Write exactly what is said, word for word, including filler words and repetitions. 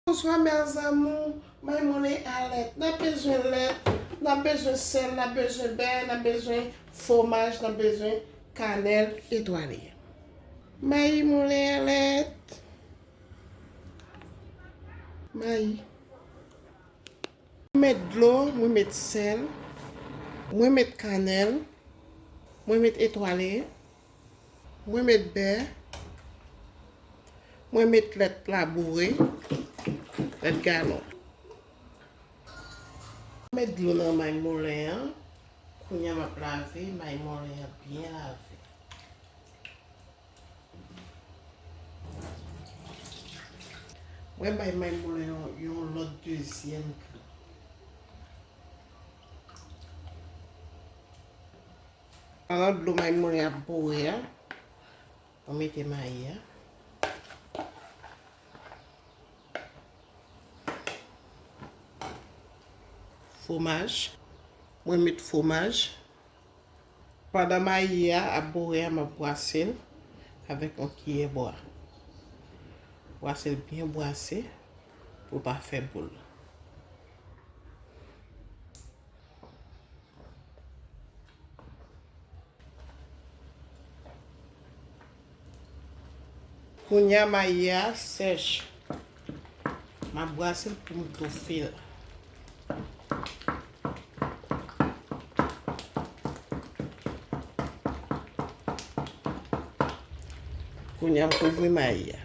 Bonswa, mes amours. May moulen a lèt. N ap bezwen lèt, n ap bezwen sèl, n ap bezwen bè, n ap bezwen fwomaj, n ap bezwen kanèl etwale. May moulen a lèt. May. Mwen met dlo, mwen met sèl, mwen met kanèl, mwen met etwale, mwen met bè, mwen met lèt laboure, lèt galon. Mwen met dlo nan may moulen an. Kounye a m ap lave may moulen an byen lave. Mwen bay may moulen yon, yon lòt dezyèm kri. Pandan dlo may moulen ap bouyi a, mwen mete mayi a. Fwomaj. Mwen met fwomaj. Pandan mayi a ap bouyi a, m ap bwase l avèk yon kiyè bwa. Bwase l byen bwase pou l pa fè boul. Kounye a mayi a sèch. M ap bwase l pou m toufe l. Kounye a m kouvri mayi a.